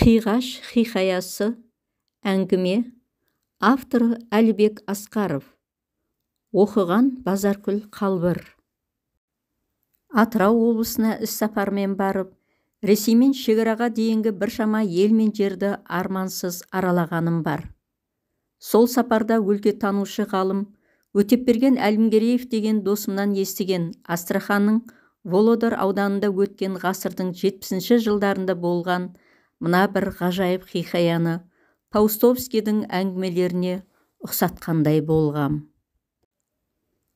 Қиғаш хикаясы, әңгіме, авторы Әлібек Асқаров. Оқыған Базаркүл Қалбыр. Атырау облысына іссапармен барып, Ресеймен шекараға дейінгі біршама ел мен жерді армансыз аралағаным бар. Сол сапарда өлкетанушы ғалым Өтепберген Әлімгереев деген досымнан естіген Астраханның Володар ауданында өткен ғасырдың 70-ші жылдарында болған мына бір ғажайып хикаяны Паустовскийдің әңгімелеріне ұқсатқандай болғам.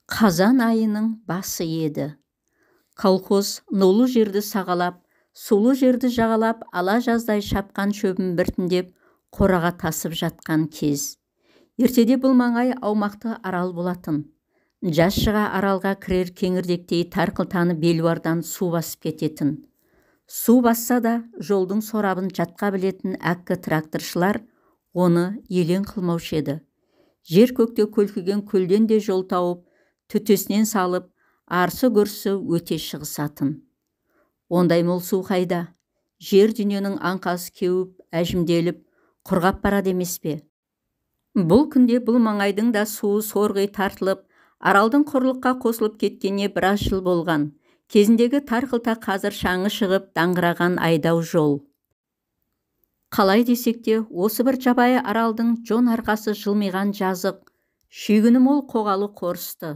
Қазан айының басы еді. Колхоз нулы жерді сағалап, сулы жерді жағалап, ала жаздай шапқан шөбін біртіндеп қораға тасып жатқан кез. Ертеде бұл маңай аумақты арал болатын. Жаз шыға аралға кірер кеңірдектей тарқылтаны белуардан су басып кететін. Су басса да жолдың сорабын жатқа білетін әккі тракторшылар оны елең қылмаушы еді. Жер көкте көлкіген көлден де жол тауып, төтесінен салып, арсы-гүрсі өте шығысатын. Ондай мол су қайда? Жер дүниенің аңқасы кеуіп, әжімделіп, құрғап барады емес пе? Бұл күнде бұл маңайдың да суы сорғи тартылып, аралдың құрлыққа қосылып кеткеніне біраз жыл болған. Кезіндегі тарқылта қазір шаңы шығып, даңғыраған айдау жол. Қалай десек те, осы бір жабайы аралдың жон арқасы жылмиған жазық, шүйгіні мол қоғалы қорысты.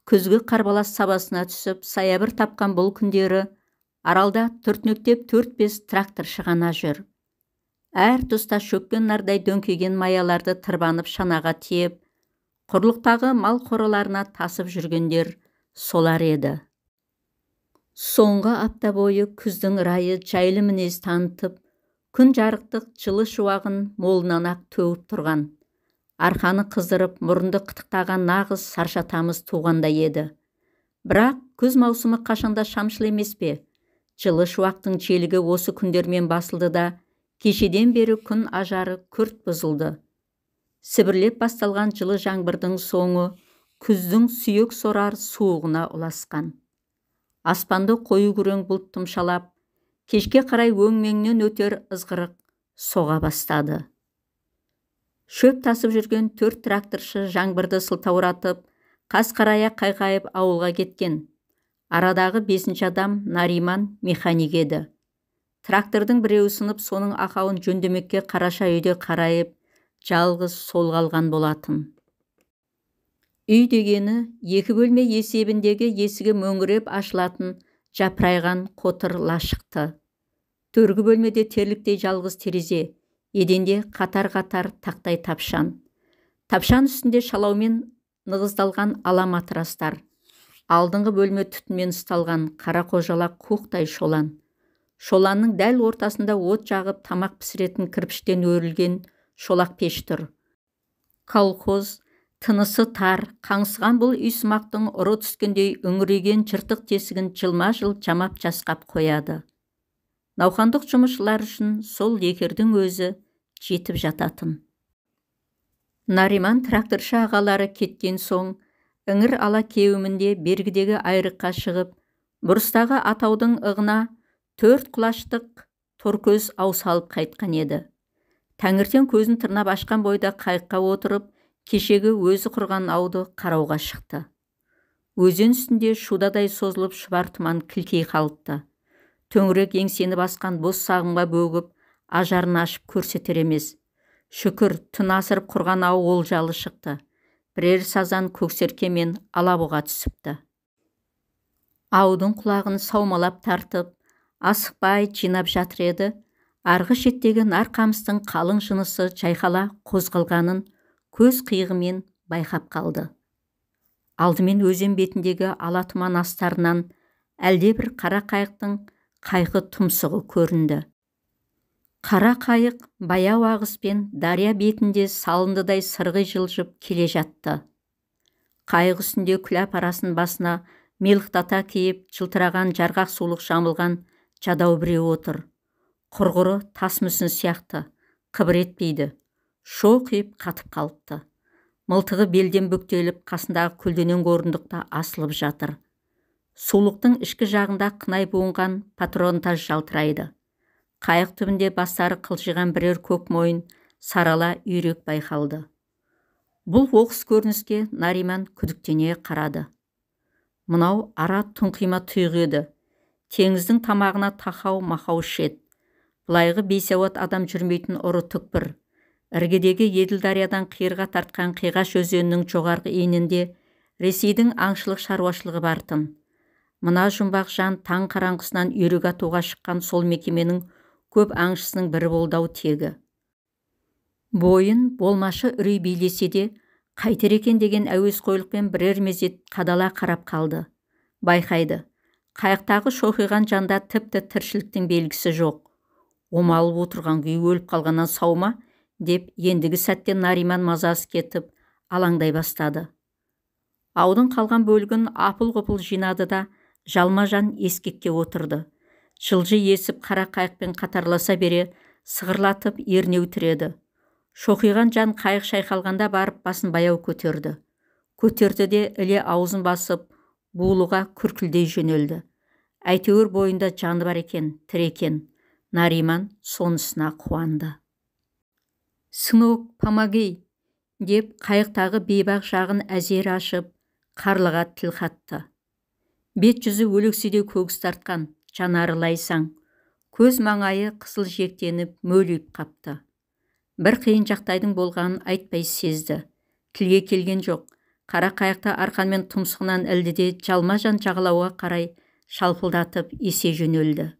Күзгі қарбалас сабасына түсіп, саябір тапқан бұл күндері аралда түртінектеп 4-5 тракторшы ғана жүр. Әр тұста шөккен нардай дөңкиген маяларды тырбанып шанаға тиеп, құрлықтағы мал қораларына тасып жүргендер солар еді. Соңғы апта бойы күздің райы жайлы мінез танытып, күн жарықтық жылы шуағын молынан-ақ төгіп тұрған. Арқаны қыздырып, мұрынды қытықтаған нағыз саршатамыз туғандай еді. Бірақ күз маусымы қашанда шамшыл емес пе? Жылы шуақтың желігі осы күндермен басылды да, кешеден бері күн ажары күрт бұзылды. Сібірлеп басталған жылы жаңбырдың соңы күздің сүйек сорар суығына ұласқан. Аспанды қою күрең бұлт тұмшалап, кешке қарай өңмеңнен өтер ызғырық соға бастады. Шөп тасып жүрген 4 тракторшы жаңбырды сылтауратып, қас қарая қайқайып ауылға кеткен. Арадағы 5-ші адам Нариман механик еді. Трактордың біреуі сынып, соның ақауын жөндемекке қараша үйде қарайып, жалғыз сол қалған болатын. Үй дегені екі бөлме есебіндегі есігі мөңіреп ашылатын жапырайған қотыр лашықты. Төргі бөлмеде терліктей жалғыз терезе, еденде қатар-қатар тақтай тапшан. Тапшан үстінде шалаумен нығыздалған ала матрастар. Алдыңғы бөлме түтінмен ұсталған қара қожалақ қуықтай шолан. Шоланның дәл ортасында от жағып тамақ пісіретін кірпіштен өрілген шолақ пеш тұр. Колхоз тынысы тар, қаңсыған бұл үй сымақтың ұры түскендей үңірейген жыртық тесігін жылма-жыл жамап жасқап қояды. Науқандық жұмысшылар үшін сол лекердің өзі жетіп жататын. Нариман тракторшы ағалары кеткен соң, іңір ала кеуімінде бергідегі айрыққа шығып, бұрыстағы атаудың ығына 4 құлаштық торкөз ау салып қайтқан еді. Таңертең көзін тырнап ашқан бойда қайыққа отырып, кешегі өзі құрған ауды қарауға шықты. Өзен үстінде шудадай созылып шұбар тұман кілкей қалыпты. Төңірек еңсені басқан бос сағымға бөгіп, ажарын ашып көрсетер емес. Шүкір, түн асырып құрған ау олжалы шықты. Бірер сазан көксерке мен алабұға түсіпті. Аудың құлағын саумалап тартып, асықпай жинап жатыр еді. Арғы шеттегі нар қамыстың қалың жынысы жайқала қозғалғанын көз қиығымен байқап қалды. Алдымен өзен бетіндегі ала тұман астарынан әлдебір қара қайықтың қайқы тұмсығы көрінді. Қара қайық баяу ағыспен дария бетінде салындыдай сырғи жылжып келе жатты. Қайық үстінде күлә парасын басына мелықтата киіп, жылтыраған жарғақ сулық жамылған жадау біреу отыр. Құрғыры тас мүсін сияқты, қыбыр етпейді. Шоқиып қатып қалыпты. Мылтығы белден бүктеліп, қасындағы көлденең орындықта асылып жатыр. Сулықтың ішкі жағында қынай буынған патронтаж жалтырайды. Қайық түбінде бастары қылжиған бірер көк мойын сарала үйрек байқалды. Бұл оқыс көрініске Нариман күдіктене қарады. Мынау ара тұңқима тұйық еді. Теңіздің тамағына тақау-мақау шет. Былайғы бейсауат адам жүрмейтін ұры түкпір. Іргедегі Еділ дариядан қиырға тартқан Қиғаш өзенінің жоғарғы иінінде Ресейдің аңшылық шаруашылығы бартын. Мына жұмбақ жан таң қараңғысынан үйрек атуға шыққан сол мекеменің көп аңшысының бірі болды-ау тегі. Бойын болмашы үрей билесе де, қайтер екен деген әуесқойлықпен бірер мезет қадала қарап қалды. Байқайды, қайықтағы шоқиған жанда тіпті тіршіліктің белгісі жоқ. Омалып отырған күйі өліп қалғаннан сау ма, деп ендігі сәтте Нариман мазасы кетіп, алаңдай бастады. Аудың қалған бөлігін апыл-ғұпыл жинады да, жалма-жан ескекке отырды. Жылжи есіп қара қайықпен қатарласа бере, сығырлатып ернеу тіреді. Шоқиған жан қайық шайқалғанда барып басын баяу көтерді. Көтерді де іле аузын басып, булыға күркілдей жөнелді. Әйтеуір бойында жаны бар екен, тірі екен. Нариман сонысына қуанды. «Сынок, помоги!» деп қайықтағы бейбақ жағын әзер ашып, қарлыға тіл қатты. Бет жүзі өлекседей көгіс тартқан, жанары лайсаң, көз маңайы қызыл жиектеніп мөлиіп қапты. Бір қиын жағдайдың болғанын айтпай сезді. Тілге келген жоқ. Қара қайықты арқанмен тұмсығынан ілді де жалма-жан жағалауға қарай шалпылдатып есе жөнелді.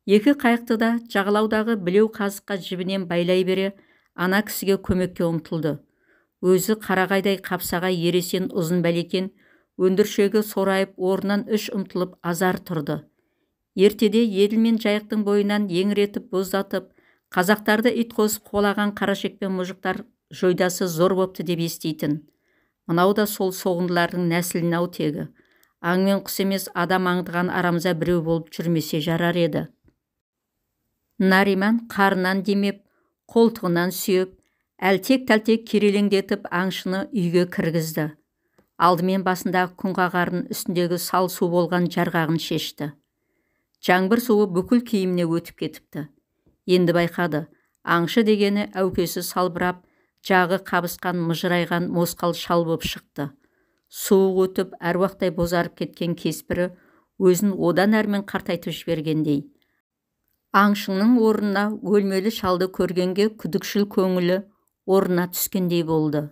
Екі қайықты да жағалаудағы білеу қазыққа жібінен байлай бере, ана кісіге көмекке ұмтылды. Өзі қарағайдай қапсағай ересен ұзын бәлекен, өндіршегі сорайып орнынан үш ұмтылып азар тұрды. Ертеде Еділ мен Жайықтың бойынан еңіретіп боздатып, қазақтарды ит қосып қуалаған қарашекпен мұжықтар жойдасы зор бопты деп еститін. Мынау да сол соғындылардың нәсілін-ау тегі. Аң мен құс емес адам аңдыған арамза біреу болып жүрмесе жарар еді. Нариман қарынан демеп, қолтығынан сүйеп, әлтек-тәлтек керелеңдетіп аңшыны үйге кіргізді. Алдымен басындағы күнқағардың үстіндегі сал су болған жарғағын шешті. Жаңбыр суы бүкіл киіміне өтіп кетіпті. Енді байқады, аңшы дегені әукесі салбырап, жағы қабысқан мыжырайған мосқал шал боп шықты. Суық өтіп, әруақтай бозарып кеткен кеспірі өзін одан әрмен қартайтып жібергендей. Аңшының орнына өлмелі шалды көргенге күдікшіл көңілі орнына түскендей болды.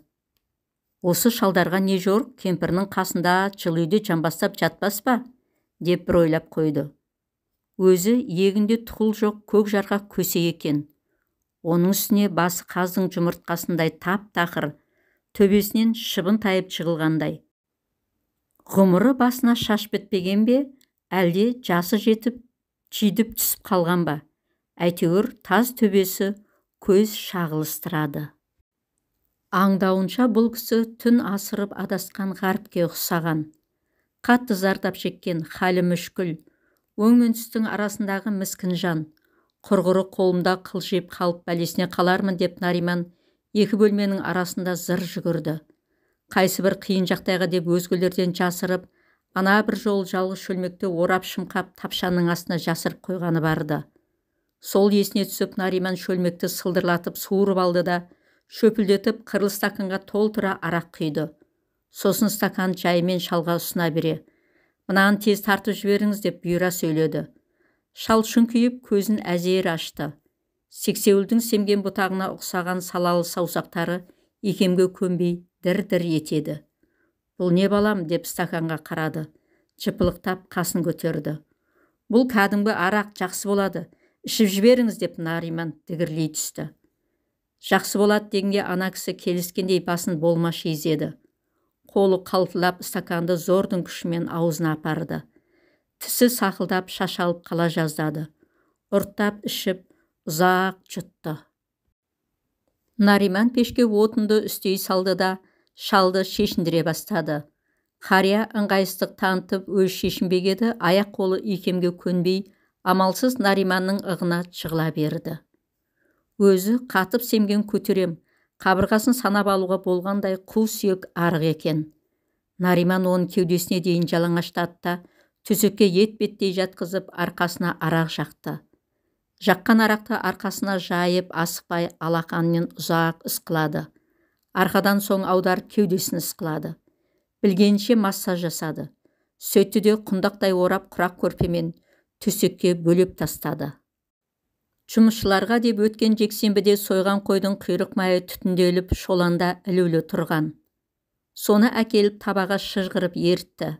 Осы шалдарға не жорық, кемпірінің қасында жылы үйде жамбастап жатпас па, деп бір ойлап қойды. Өзі иегінде тұқыл жоқ көк жарғақ көсе екен. Оның үстіне басы қаздың жұмыртқасындай тап-тақыр, төбесінен шыбын тайып жығылғандай. Ғұмыры басына шаш бітпеген бе, әлде жасы жетіп, жидіп түсіп қалған ба? Әйтеуір таз төбесі көз шағылыстырады. Аңдауынша бұл кісі түн асырып адасқан ғаріпке ұқсаған. Қатты зардап шеккен, халі мүшкіл, өң мен түстің арасындағы міскін жан. Құрғыры қолымда қылжиып қалып бәлесіне қалармын деп Нариман екі бөлменің арасында зыр жүгірді. Қайсы бір қиын жағдайға деп өзгелерден жасырып, ана бір жол жалғыз шөлмекті орап шымқап тапшаның астына жасырып қойғаны барды. Сол есіне түсіп Нариман шөлмекті сылдырлатып суырып алды да, шөпілдетіп қырлы стаканға толтыра арақ құйды. Сосын стакан жайымен шалға ұсына бере. Мынаны тез тартып жіберіңіз деп бұйыра сөйледі. Шал шүңкиіп көзін әзер ашты. Сексеуілдің семген бұтағына ұқсаған салалы саусақтары икемге көнбей дір-дір етеді. Бұл не балам деп стаканға қарады. Жыпылықтап қасын көтерді. Бұл кәдімгі арақ, жақсы болады. Ішіп жіберіңіз деп Нариман дігірлей түсті. Жақсы болады дегенге ана кісі келіскендей басын болмашы изеді. Қолы қалтылап стаканды зордың күшімен аузына апарды. Тісі сақылдап шашалып қала жаздады. Ұрттап ішіп, ұзақ жұтты. Нариман пешке отынды үстей салды да, шалды шешіндіре бастады. Қария ыңғайсыздық танытып өз шешінбек еді, аяқ қолы икемге көнбей, амалсыз Нариманның ығына жығыла берді. Өзі қатып семген көтерем, қабырғасын санап алуға болғандай қу сүйек арық екен. Нариман оның кеудесіне дейін жалаңаштады да, төсекке ет беттей жатқызып, арқасына арақ жақты. Жаққан арақты арқасына жайып, асықпай алақанымен ұзақ ысқылады. Арқадан соң аударып кеудесін ысқылады. Білгенше массаж жасады. Сөйтті де құндақтай орап құрақ көрпемен төсекке бөлеп тастады. Жұмысшыларға деп өткен жексенбіде сойған қойдың құйрық майы түтінделіп шоланда ілулі тұрған. Соны әкеліп табаға шыжғырып ерітті.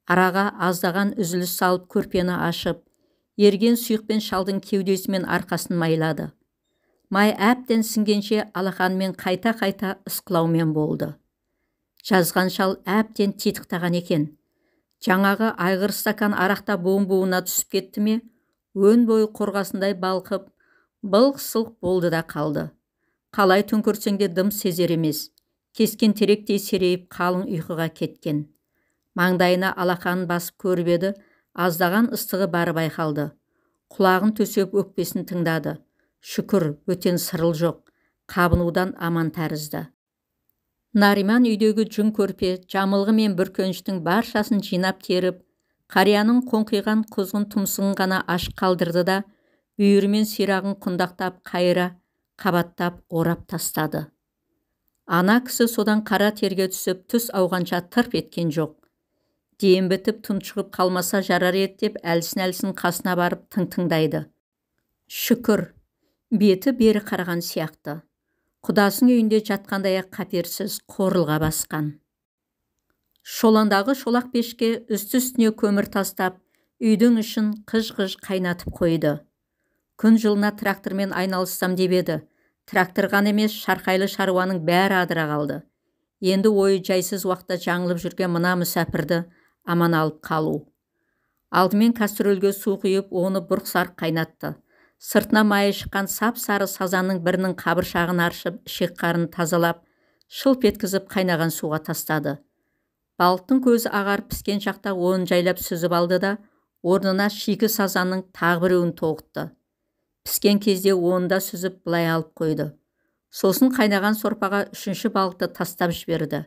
Араға аздаған үзіліс салып көрпені ашып, ерген сұйықпен шалдың кеудесі мен арқасын майлады. Май әбден сіңгенше алақанымен қайта-қайта ысқылаумен болды. Жазған шал әбден титықтаған екен. Жаңағы айғыр стакан арақта буын-буына түсіп кетті ме, өн бойы қорғасындай балқып, былқ-сылқ болды да қалды. Қалай төңкерсең де дым сезер емес. Кескен теректей серейіп қалың ұйқыға кеткен. Маңдайына алақанын басып көріп еді, аздаған ыстығы бары байқалды. Құлағын төсеп өкпесін тыңдады. Шүкір, бөтен сырыл жоқ, қабынудан аман тәрізді. Нариман үйдегі жүн көрпе, жамылғы мен бүркеніштің баршасын жинап теріп, қарияның қоңқиған құзғын тұмсығын ғана ашық қалдырды да, бүйірі мен сирағын құндақтап қайыра, қабаттап орап тастады. Ана кісі содан қара терге түсіп, түс ауғанша тырп еткен жоқ. Дем бітіп тұншығып қалмаса жарар еді деп әлсін-әлсін қасына барып тың-тыңдайды. Шүкір, беті бері қараған сияқты. Құдасының үйінде жатқандай-ақ қаперсіз қорылға басқан. Шоландағы шолақ пешке үсті-үстіне көмір тастап, үйдің ішін қыж-қыж қайнатып қойды. Күн жылына трактормен айналыссам деп еді. Трактор ғана емес, шарқайлы шаруаның бәрі адыра қалды. Енді ойы жайсыз уақытта жаңылып жүрген мына мүсәпірді аман алып қалу. Алдымен кастрөлге су құйып, оны бұрқ-сарқ қайнатты. Сыртына майы шыққан сап-сары сазанның бірінің қабыршағын аршып, ішек-қарын тазалап, шылп еткізіп қайнаған суға тастады. Балықтың көзі ағарып піскен шақта оны жайлап сүзіп алды да, орнына шикі сазанның тағы біреуін тоғытты. Піскен кезде оны да сүзіп былай алып қойды. Сосын қайнаған сорпаға үшінші балықты тастап жіберді.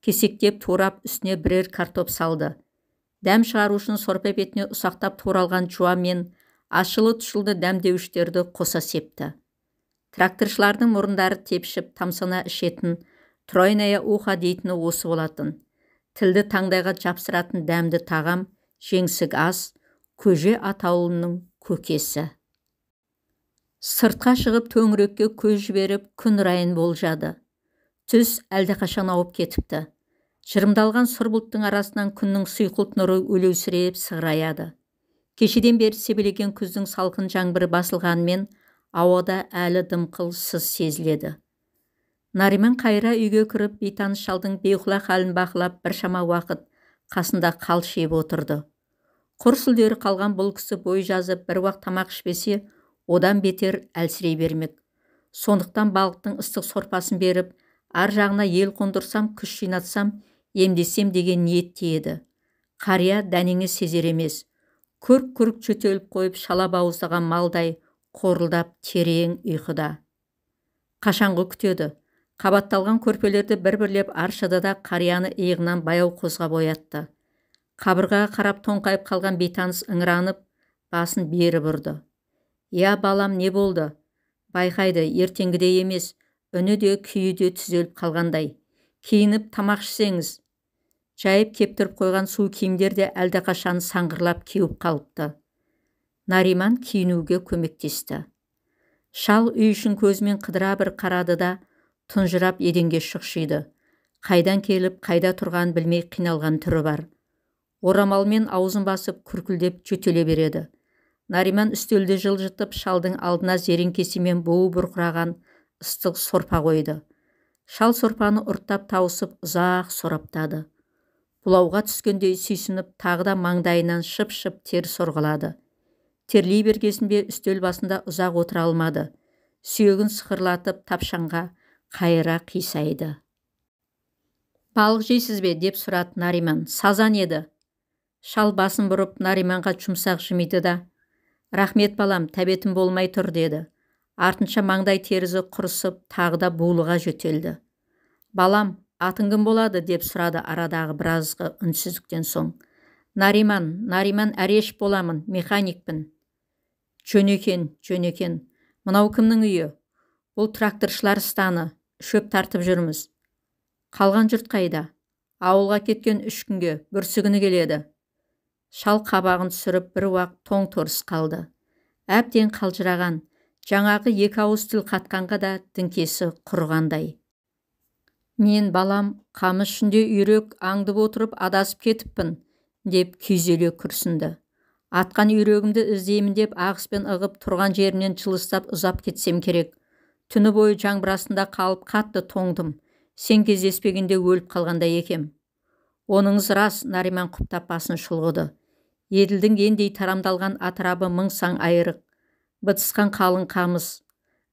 Кесектеп турап үстіне бірер картоп салды. Дәм шығару үшін сорпа бетіне ұсақтап туралған жуа мен ашылы-тұшылды дәмдеуіштерді қоса септі. Тракторшылардың мұрындары тепшіп, тамсана ішетін, тройная уха дейтіні осы болатын. Тілді таңдайға жапсыратын дәмді тағам, жеңсік ас, көже атаулының көкесі. Сыртқа шығып төңірекке көз жіберіп, күн райын болжады. Түс әлдеқашан ауып кетіпті. Жырымдалған сұр бұлттың арасынан күннің сұйқылт нұры өлеусіреп сығыраяды. Кешеден бері себелеген күздің салқын жаңбыры басылғанымен ауада әлі дымқыл сыз сезіледі. Нариман қайра үйге кіріп, бейтаныс шалдың бейқұлақ халін бақылап біршама уақыт қасында қалшиып отырды. Құр сүлдері қалған бұл кісі бой жазып бір уақ тамақ ішпесе, одан бетер әлсірей бермек. Сондықтан балықтың ыстық сорпасын беріп, ар жағына ел қондырсам, күш жинатсам, емдесем деген ниетте еді. Қария дәнеңе сезер емес. Күрк-күрк жөтеліп қойып шала бауыздаған малдай қорылдап терең ұйқыда. Қашанғы күтеді. Қабатталған көрпелерді бір-бірлеп аршыды да қарияны иығынан баяу қозғап оятты. Қабырғаға қарап тоңқайып қалған бейтаныс ыңыранып, басын бері бұрды. Я, балам, не болды? Байқайды, ертеңгідей емес, үні де күйі де түзеліп қалғандай. Киініп тамақ ішсеңіз. Жайып кептіріп қойған су киімдер де әлдеқашан саңғырлап кеуіп қалыпты. Нариман киінуге көмектесті. Шал үй ішін көзімен қыдыра бір қарады да, тұнжырап еденге шұқшиды. Қайдан келіп, қайда тұрғанын білмей қиналған түрі бар. Орамалмен аузын басып күркілдеп жөтеле береді. Нариман үстелді жылжытып, шалдың алдына зерен кесемен буы бұрқыраған ыстық сорпа қойды. Шал сорпаны ұрттап тауысып, ұзақ сораптады. Бұлауға түскендей сүйсініп, тағы да маңдайынан шып-шып тер сорғалады. Терлей бергесін бе үстел басында ұзақ отыра алмады. Сүйегін сықырлатып тапшанға қайыра қисайды. Балық жейсіз бе, деп сұрады Нариман. Сазан еді. Шал басын бұрып Нариманға жұмсақ жымиды да, рахмет балам, тәбетім болмай тұр, деді. Артынша маңдай терізі құрысып, тағы да булыға жөтелді. Балам, атың кім болады, деп сұрады арадағы біразғы үнсіздіктен соң. Нариман, Нариман Әрешев боламын, механикпін. Жөн екен, жөн екен. Мынау кімнің үйі? Бұл тракторшылар станы. Шөп тартып жүрміз. Қалған жұрт қайда? Ауылға кеткен 3 күнге, бүрсігіні келеді. Шал қабағын түсіріп бір уақ тоң-торыс қалды. Әбден қалжыраған, жаңағы 2 ауыз тіл қатқанға да діңкесі құрығандай. Мен балам қамыс ішінде үйрек аңдып отырып адасып кетіппін, деп күйзеле күрсінді. Атқан үйрегімді іздеймін деп ағыспен ығып тұрған жерімнен жылыстап ұзап кетсем керек. Түні бойы жаңбыр астында қалып қатты тоңдым. Сен кездеспегенде өліп қалғандай екем. Оныңыз рас, Нариман құптап басын шұлғыды. Еділдің ендей тарамдалған атырабы мың сан айырық, бытысқан қалың қамыс,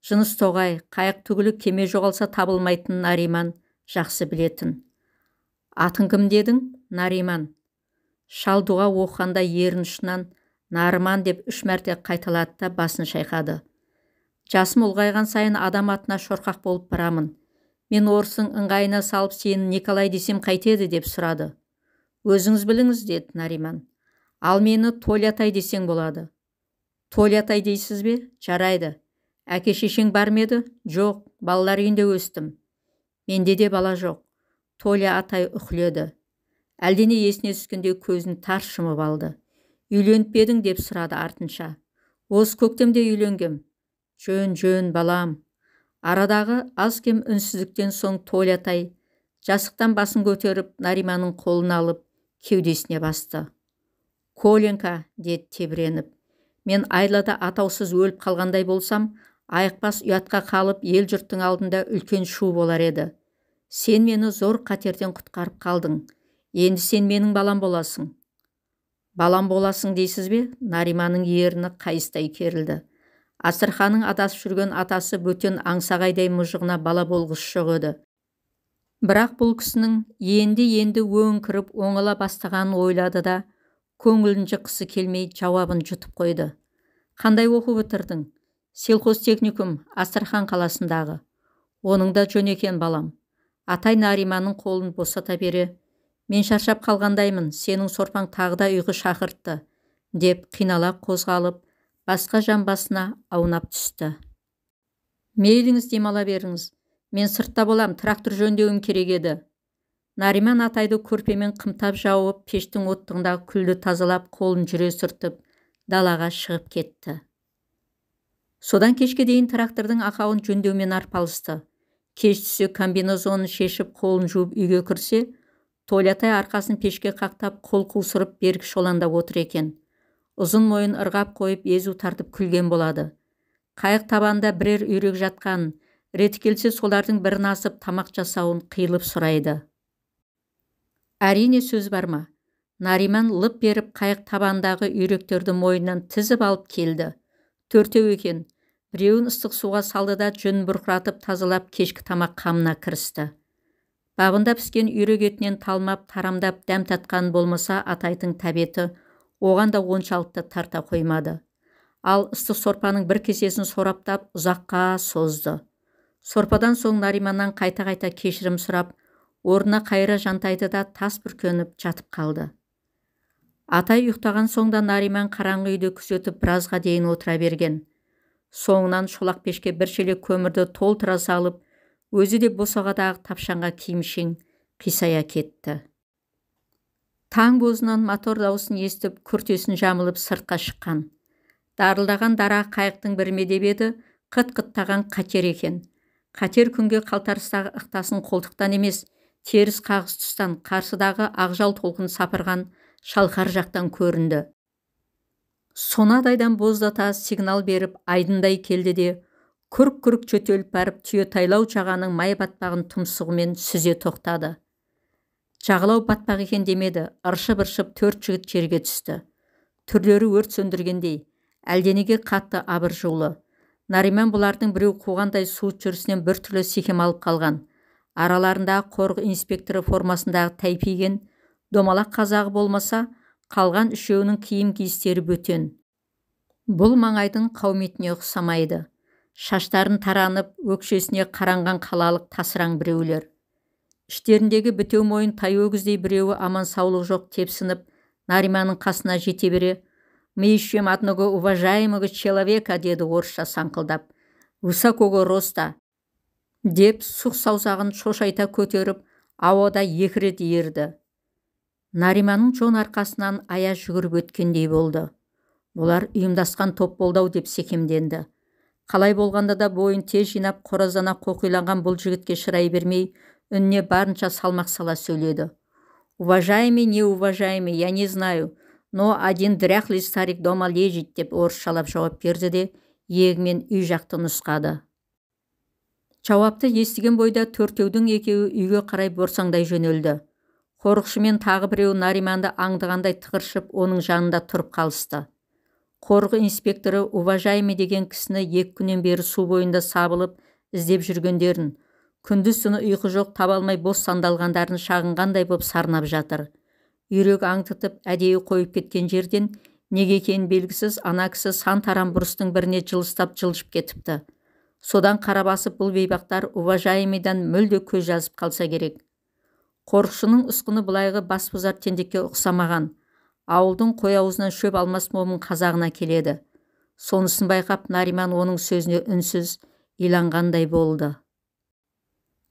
жыныс тоғай, қайық түгілі кеме жоғалса табылмайтын Нариман жақсы білетін. Атың кім дедің? Нариман. Шал дұға оқығанда ерін ұшынан Нарыман деп 3 мәрте қайталады да басын шайқады. Жасым ұлғайған сайын адам атына шорқақ болып барамын. Мен орыстың ыңғайына салып сені Николай десем қайтеді деп сұрады. Өзіңіз біліңіз, деді Нариман. Ал мені Толя атай десең болады. Толя атай дейсіз бе? Жарайды. Әке шешең бар ма еді? Жоқ, балалар үйінде өстім. Менде де бала жоқ. Толя атай үхледі. Әлдене есіне түскенде көзін тарс жұмып алды. Үйленіп пе едің деп сұрады артынша. Осы көктемде үйленгем. Жөн, жөн, балам. Арадағы аз-кем үнсіздіктен соң Толя атай жасықтан басын көтеріп Нариманның қолын алып кеудесіне басты. Коленка, деді тебіреніп. Мен айлада атаусыз өліп қалғандай болсам, айықпас ұятқа қалып ел жұрттың алдында үлкен шу болар еді. Сен мені зор қатерден құтқарып қалдың. Енді сен менің балам боласың. Балам боласың дейсіз бе? Нариманның еріні қайыстай керілді. Асырханның адасып жүрген атасы бөтен аңсағайдай мұжығына бала болғысы жоқ еді. Бірақ бұл кісінің енді-енді өңкіріп оңала бастағанын ойлады да, көңілін жыққысы келмей жауабын жұтып қойды. Қандай оқу бітірдің? Сельхозтехникум, Астрахань қаласындағы. Оның да жөн екен балам. Атай Нариманның қолын босата бере, мен шаршап қалғандаймын, сенің сорпаң тағы да ұйқы шақыртты, деп қинала қозғалып, басқа жамбасына аунап түсті. Мейліңіз, демала беріңіз. Мен сыртта болам, трактор жөндеуім керек еді. Нариман атайды көрпемен қымтап жауып, пештің оттығындағы күлді тазалап, қолын жүре сүртіп, далаға шығып кетті. Содан кешке дейін трактордың ақауын жөндеумен арпалысты. Кеш түсе комбинезонын шешіп, қолын жуып үйге кірсе, Толя атай арқасын пешке қақтап, қол қусырып бергі шоланда отыр екен. Ұзын мойын ырғап қойып, езу тартып күлген болады. Қайық табанда бірер үйрек жатқан, реті келсе солардың бірін асып тамақ жасауын қиылып сұрайды. Әрине сөз бар ма? Нариман лып беріп қайық табандағы үйректерді мойнынан тізіп алып келді. 4 екен. Біреуін ыстық суға салды да жүн бұрқыратып тазалап кешкі тамақ қамына кірісті. Бабында піскен үйрек етінен талмап, тарамдап дәм татқан болмаса атайтын тәбеті оған да оншалықты тарта қоймады. Ал ыстық сорпаның бір кесесін сораптап ұзаққа созды. Сорпадан соң Нариманнан қайта-қайта кешірім сұрап, орнына қайыра жантайды да тас бүркеніп жатып қалды. Атай ұйықтаған соң да Нариман қараңғы үйді күзетіп біразға дейін отыра берген. Соңынан шолақ пешке бір шелек көмірді толтыра салып, өзі де босағадағы тапшанға киімшең қисая кетті. Таң бозынан мотор дауысын естіп, күртесін жамылып сыртқа шыққан. Дарылдаған дара қайықтың біріме деп еді, қыт-қыттаған қатер екен. Қатер күнге қалтарыстағы ықтасын қолтықтан емес, теріс қағыс тұстан қарсыдағы ақжал толқын сапырған шалқар жақтан көрінді. Сонадайдан боздата сигнал беріп айдындай келді де, күрк-күрк жөтеліп барып түйе тайлау жағаның май батпағын тұмсығымен сүзе тоқтады. Жағалау батпақ екен демеді, ыршып-ыршып 4 жігіт жерге түсті. Түрлері өрт сөндіргендей, әлденеге қатты абыржулы. Нариман бұлардың біреу қуғандай суыт жүрісінен біртүрлі секем алып қалған. Араларындағы қорық инспекторы формасындағы тәйпиген домалақ қазағы болмаса, қалған үшеуінің киім киістері бөтен. Бұл маңайдың қауметіне ұқсамайды. Шаштарын таранып, өкшесіне қаранған қалалық тасыраң біреулер. Іштеріндегі бітеу мойын тай өгіздей біреуі аман саулық жоқ тепсініп, Нариманның қасына жете бере, Мы ищем одного уважаемого человека, деді орысша саңқылдап. Высокого роста, деп сұқ саусағын шошайта көтеріп, ауада екі рет иірді. Нариманның жон арқасынан аяз жүгіріп өткендей болды. Бұлар ұйымдасқан топ болды-ау деп секемденді. Қалай болғанда да бойын тез жинап, қораздана қоқиланған бұл жігітке шырай бермей, үніне барынша салмақ сала сөйледі. Уважаемый, неуважаемый, я не знаю, но один дряхлый старик дома лежит, деп орысшалап жауап берді де, иегімен үй жақты нұсқады. Жауапты естіген бойда төртеудің екеуі үйге қарай борсаңдай жөнелді. Қорықшы мен тағы біреуі Нариманды аңдығандай тықыршып, оның жанында тұрып қалысты. Қорық инспекторы уважаемый деген кісіні 2 күннен бері су бойында сабылып іздеп жүргендерін, күндіз-түні ұйқы жоқ, таба алмай бос сандалғандарын шағынғандай боп сарнап жатыр. Үйрек аңтытып әдейі қойып кеткен жерден неге екені белгісіз ана кісі сан таран бұрыстың біріне жылыстап жылжып кетіпті. Содан қара басып бұл бейбақтар уважаемыйдан мүлде көз жазып қалса керек. Қорықшының ұсқыны былайғы басбұзар тентекке ұқсамаған. Ауылдың қой аузынан шөп алмас момын қазағына келеді. Сонысын байқап, Нариман оның сөзіне үнсіз иланғандай болды.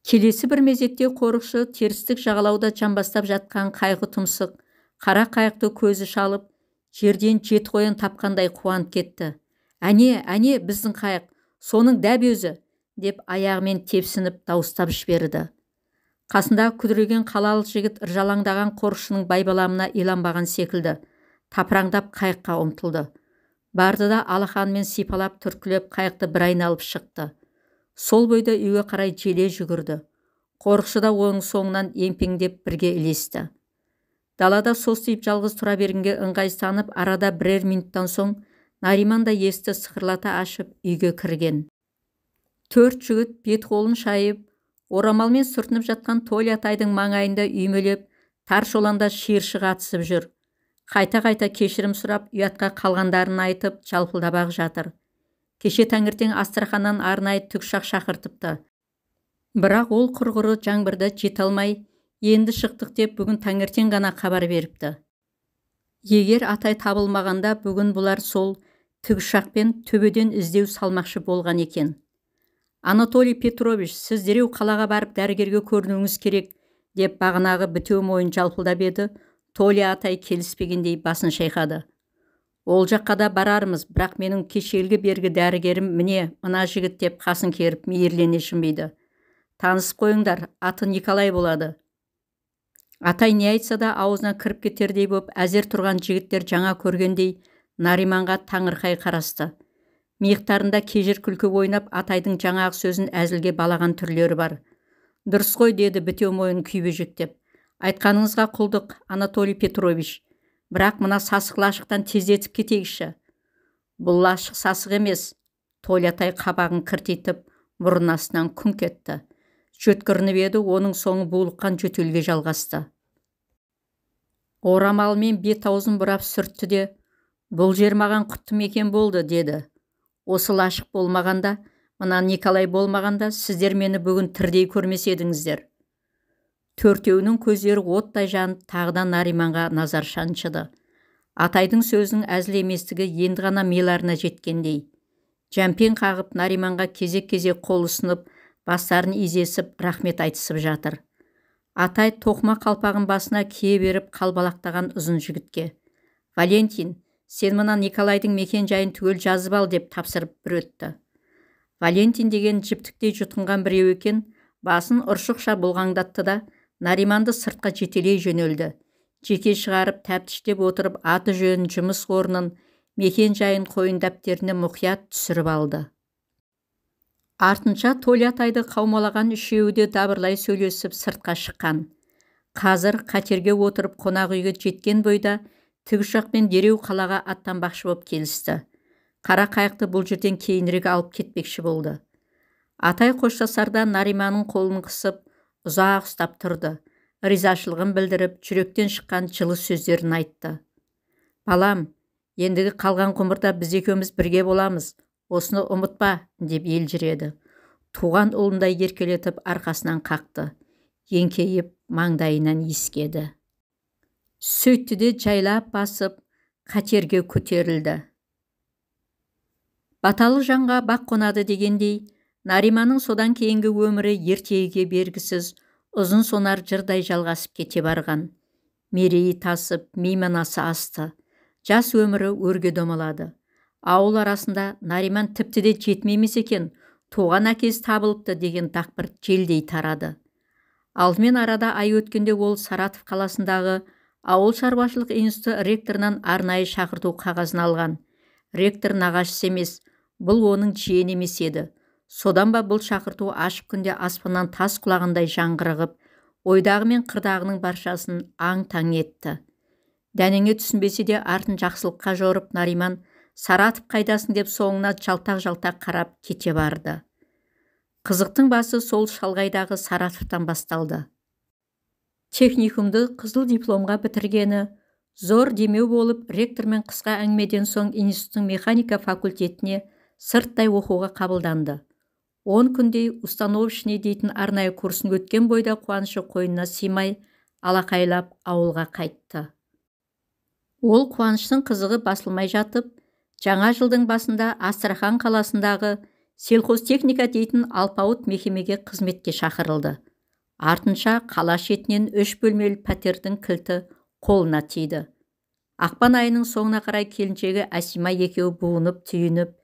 Келесі бір мезетте қорықшы терістік жағалауда жамбастап жатқан қайғы тұмсық қара қайықты көзі шалып, жерден жеті қоян тапқандай қуанып кетті. Әне, әне, біздің қайық, соның дәп өзі, деп аяғымен тепсініп дауыстап жіберді. Қасындағы күдіреген қалалық жігіт ыржалаңдаған қорықшының байбаламына иланбаған секілді тапыраңдап қайыққа ұмтылды. Барды да алақанымен сипалап, түрткілеп, қайықты бір айналып шықты. Сол бойда үйге қарай желе жүгірді. Қорықшы да оның соңынан емпеңдеп бірге ілесті. Далада состиып жалғыз тұра бергенге ыңғайсызданып, арада бірер минуттан соң Нариман да есікті сықырлата ашып, үйге кірген. Төрт жігіт бет-қолын шайып, орамалмен сүртініп жатқан Толя атайдың маңайында үймелеп, тар чоланда шиыршық атысып жүр. Қайта-қайта кешірім сұрап, ұятқа қалғандарын айтып, жалпылдап-ақ жатыр. Кеше таңертең Астраханнан арнайы тікұшақ шақыртыпты. Бірақ ол құрғыры жаңбырда жете алмай, енді шықтық деп бүгін таңертең ғана хабар беріпті. Егер атай табылмағанда, бүгін бұлар сол тікұшақпен төбеден іздеу салмақшы болған екен. Анатолий Петрович, сіз дереу қалаға барып дәрігерге көрінуіңіз керек, деп бағанағы бітеу мойын жалпылдап еді, Толя атай келіспегендей басын шайқады. Ол жаққа да барармыз, бірақ менің кешелгі бергі дәрігерім міне, мына жігіт, деп қасын керіп мейірлене жымиды. Танысып қойыңдар, аты Николай болады. Атай не айтса да аузына кіріп кетердей боп әзер тұрған жігіттер жаңа көргендей Нариманға таңырқай қарасты. Миықтарында кежір күлкі ойнап, атайдың жаңағы сөзін әзілге балаған түрлері бар. Дұрыс қой, деді бітеу мойын күйбежектеп. Айтқаныңызға құлдық, Анатолий Петрович. Бірақ мына сасық лашықтан тездетіп кетейікші. Бұл лашық сасық емес. Толя атай қабағын кіртитіп, мұрын астынан күңк етті. Жөткірініп еді, оның соңы булыққан жөтелге жалғасты. Орамалмен бет аузын бұрап сүртті де, бұл жер маған құтты мекен болды, деді. Осы лашық болмағанда, мына Николай болмағанда, сіздер мені бүгін тірдей көрмес едіңіздер. Төртеуінің көздері оттай жанып, тағы да Нариманға назар шаншыды. Атайдың сөзінің әзіл еместігі енді ғана миларына жеткендей. Жәмпең қағып, Нариманға кезек-кезек қол ұсынып, бастарын изесіп, рахмет айтысып жатыр. Атай тоқыма қалпағын басына кие беріп қалбалақтаған ұзын жігітке: Валентин, сен мына Николайдың мекен жайын түгел жазып ал, деп тапсырып бір өтті. Валентин деген жіптіктей жұтқынған біреу екен, басын ұршықша бұлғаңдатты да, Нариманды сыртқа жетелей жөнелді. Жеке шығарып, тәптіштеп отырып, аты жөнін, жұмыс орнын, мекен жайын қойын дәптеріне мұқият түсіріп алды. Артынша Толя атайды қаумалаған үшеуі де дабырлай сөйлесіп сыртқа шыққан. Қазір катерге отырып, қонақ үйге жеткен бойда тікұшақпен дереу қалаға аттанбақшы боп келісті. Қара қайықты бұл жерден кейінірек алып кетпекші болды. Атай қоштасарда Нариманның қолын қысып, ұзақ ұстап тұрды. Ризашылығын білдіріп, жүректен шыққан жылы сөздерін айтты. Балам, ендігі қалған ғұмырда біз екеуміз бірге боламыз, осыны ұмытпа, деп елжіреді. Туған ұлындай еркелетіп арқасынан қақты. Еңкейіп маңдайынан иіскеді. Сөйтті де жайлап басып, қатерге көтерілді. Баталы жанға бақ қонады дегендей, Нариманның содан кейінгі өмірі ертегіге бергісіз, ұзын сонар жырдай жалғасып кете барған. Мерейі тасып, мейманасы асты. Жас өмірі өрге домалады. Ауыл арасында Нариман тіпті де жетім емес екен, туған әкесі табылыпты деген дақпырт желдей тарады. Алдымен арада ай өткенде ол Саратов қаласындағы ауыл шаруашылық институты ректорынан арнайы шақырту қағазын алған. Ректор нағашысы емес, бұл оның жиені емес еді. Содан ба бұл шақырту ашық күнде аспаннан тас құлағандай жаңғырығып, ойдағы мен қырдағының баршасын аң-таң етті. Дәнеңе түсінбесе де артын жақсылыққа жорып Нариман Саратов қайдасың деп соңына жалтақ-жалтақ қарап кете барды. Қызықтың басы сол шалғайдағы Саратовтан басталды. Техникумды қызыл дипломға бітіргені зор демеу болып, ректормен қысқа әңгімеден соң институттың механика факультетіне сырттай оқуға қабылданды. 10 күндей установочный дейтін арнайы курсын өткен бойда қуанышы қойнына сыймай, алақайлап ауылға қайтты. Ол қуаныштың қызығы басылмай жатып, жаңа жылдың басында Астрахан қаласындағы сельхозтехника дейтін алпауыт мекемеге қызметке шақырылды. Артынша қала шетінен 3 бөлмелі пәтердің кілті қолына тиді. Ақпан айының соңына қарай келіншегі Әсима екеуі буынып түйініп,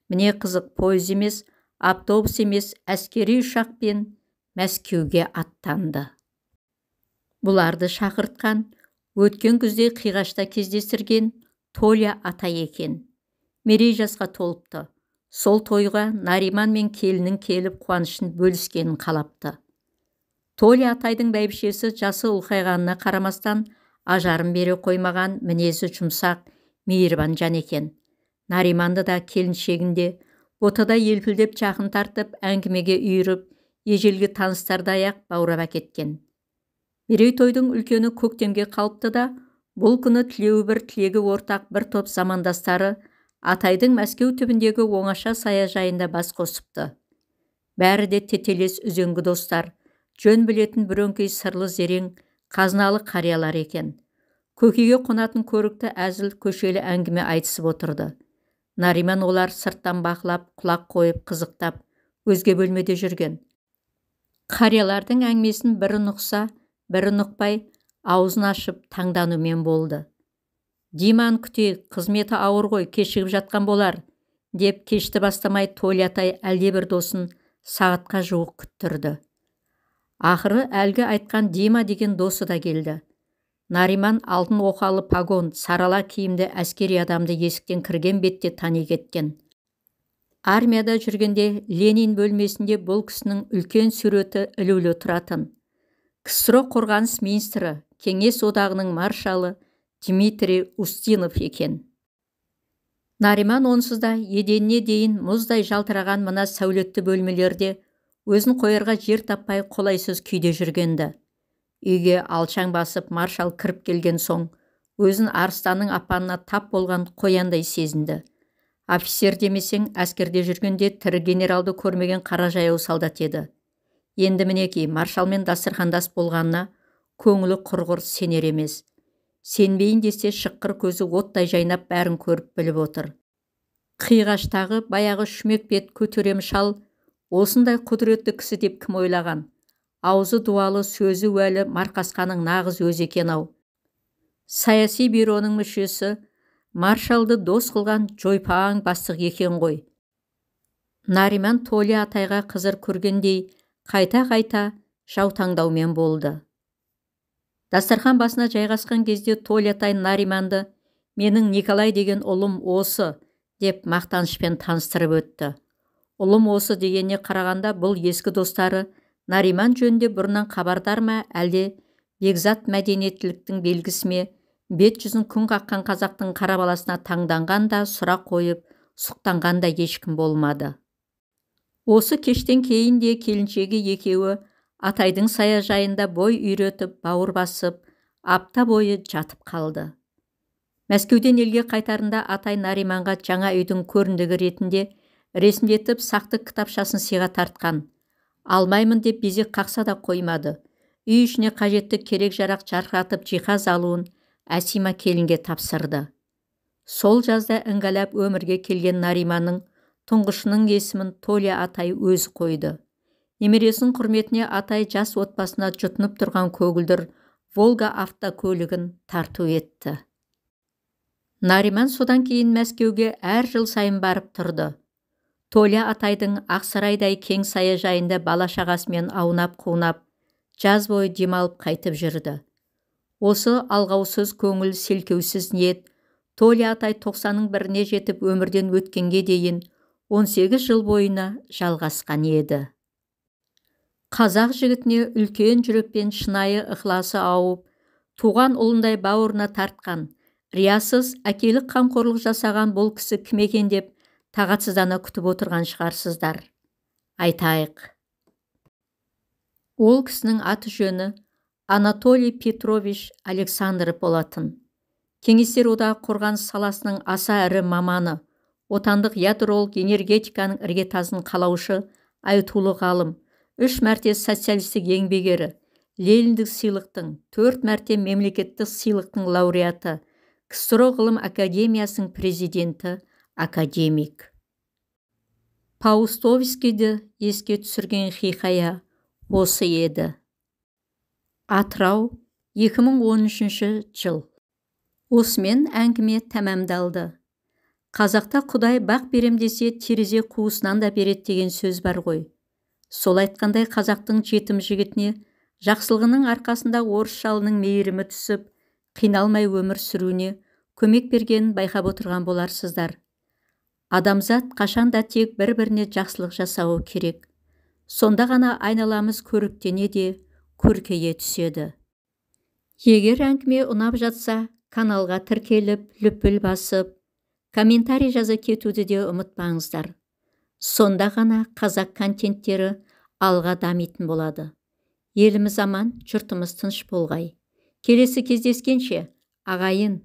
міне қызық, пойыз емес, автобус емес, әскери ұшақпен Мәскеуге аттанды. Бұларды шақыртқан, өткен күзде Қиғашта кездестірген Толя атай екен. Мерей жасқа толыпты. Сол тойға Нариман мен келіннің келіп қуанышын бөліскенін қалапты. Толя атайдың бәйбішесі жасы ұлғайғанына қарамастан ажарын бере қоймаған, мінезі жұмсақ, мейірбан жан екен. Нариманды да келіншегінде ботадай елпілдеп жақын тартып, әңгімеге үйіріп, ежелгі таныстардай-ақ баурап әкеткен. Мерейтойдың үлкені көктемге қалыпты да, бұл күні тілеуі бір, тілегі ортақ бір топ замандастары атайдың Мәскеу түбіндегі оңаша саяжайында бас қосыпты. Бәрі де тетелес үзеңгі достар, жөн білетін бірөңкей сырлы зерең, қазыналы қариялар екен. Көкеге қонатын көрікті әзіл көшелі әңгіме айтысып отырды. Нариман олар сырттан бақылап, құлақ қойып, қызықтап, өзге бөлмеде жүрген. Қариялардың әңгімесін бірі нұқса, бірі нұқпай, аузын ашып таңданумен болды. Диман күтейік, қызметі ауыр ғой, кешігіп жатқан болар, деп кешті бастамай Толя атай әлдебір досын сағатқа жуық күттірді. Ақыры әлгі айтқан Дима деген досы да келді. Нариман алтын оқалы погон, сарала киімді әскери адамды есіктен кірген бетте тани кеткен. Армияда жүргенде Ленин бөлмесінде бұл кісінің үлкен суреті ілулі тұратын. КСРО қорғаныс министрі, Кеңес одағының маршалы Дмитрий Устинов екен. Нариман онсыз да еденіне дейін мұздай жалтыраған мына сәулетті бөлмелерде өзін қоярға жер таппай қолайсыз күйде жүргенді. Үйге алшаң басып маршал кіріп келген соң, өзін арыстанның апанына тап болған қояндай сезінді. Офицер демесең, әскерде жүргенде тірі генералды көрмеген қара жаяу солдат еді. Енді мінекей маршалмен дастархандас болғанына көңілі құрғыр сенер емес. Сенбейін десе шыққыр көзі оттай жайнап бәрін көріп біліп отыр. Қиғаштағы баяғы шүмек бет көтерем шал осындай құдіретті кісі деп кім ойлаған? Аузы дуалы, сөзі уәлі марқасқаның нағыз өзі екен-ау. Саяси бюроның мүшесі маршалды дос қылған жойпаң бастық екен ғой. Нариман Толя атайға қызыр көргендей қайта-қайта жаутаңдаумен болды. Дастархан басына жайғасқан кезде Толя атай Нариманды «Менің Николай деген ұлым осы» деп мақтанышпен таныстырып өтті. Ұлым осы дегеніне қарағанда бұл ескі достары Нариман жөнінде бұрыннан хабардар ма, әлде бекзат мәдениеттіліктің белгісі ме, бет жүзін күн қаққан қазақтың қара баласына таңданған да, сұрақ қойып, сұқтанған да ешкім болмады. Осы кештен кейін де келіншегі екеуі атайдың саяжайында бой үйретіп, бауыр басып, апта бойы жатып қалды. Мәскеуден елге қайтарында атай Нариманға жаңа үйдің көріндігі ретінде ресімдетіп сақтық кітапшасын сыйға тартқан. Алмаймын деп безек қақса да қоймады. Үй ішіне қажетті керек-жарақ жарқыратып жиһаз алуын Әсима келінге тапсырды. Сол жазда іңгәлап өмірге келген Нариманның тұңғышының есімін Толя атай өзі қойды. Немересінің құрметіне атай жас отбасына жұтынып тұрған көгілдір Волга автокөлігін тарту етті. Нариман содан кейін Мәскеуге әр жыл сайын барып тұрды. Толя атайдың Ақсарайдай кең саяжайында бала-шағасымен аунап-қунап, жаз бойы демалып қайтып жүрді. Осы алғаусыз көңіл, селкеусіз ниет Толя атай 90-ның біріне жетіп өмірден өткенге дейін 18 жыл бойына жалғасқан еді. Қазақ жігітіне үлкен жүрекпен шынайы ықыласы ауып, туған ұлындай бауырына тартқан, риясыз әкелік қамқорлық жасаған бұл кісі кім екен деп тағатсыздана күтіп отырған шығарсыздар. Айтайық. Ол кісінің аты-жөні Анатолий Петрович Александров болатын. Кеңестер Одағы қорғаныс саласының аса ірі маманы, отандық ядролық энергетиканың іргетасын қалаушы айтулы ғалым, 3 мәрте социалистік еңбек ері, Лениндік сыйлықтың, 4 мәрте мемлекеттік сыйлықтың лауреаты, КСРО ғылым академиясының президенті, академик. Паустовскийді еске түсірген хикая осы еді. Атырау, 2013 жыл. Осымен әңгіме тәмамдалды. Қазақта Құдай бақ берем десе терезе қуысынан да береді деген сөз бар ғой. Сол айтқандай қазақтың жетім жігітіне жақсылығының арқасында орыс шалының мейірімі түсіп, қиналмай өмір сүруіне көмек бергенін байқап отырған боларсыздар. Адамзат қашанда тек бір-біріне жақсылық жасауы керек. Сонда ғана айналамыз көріктене де көркейе түседі. Егер әңгіме ұнап жатса, каналға тіркеліп, лүпіл басып, комментарий жаза кетуді де ұмытпаңыздар. Сонда ғана қазақ контенттері алға дамитын болады. Еліміз аман, жұртымыз тыныш болғай. Келесі кездескенше, ағайын.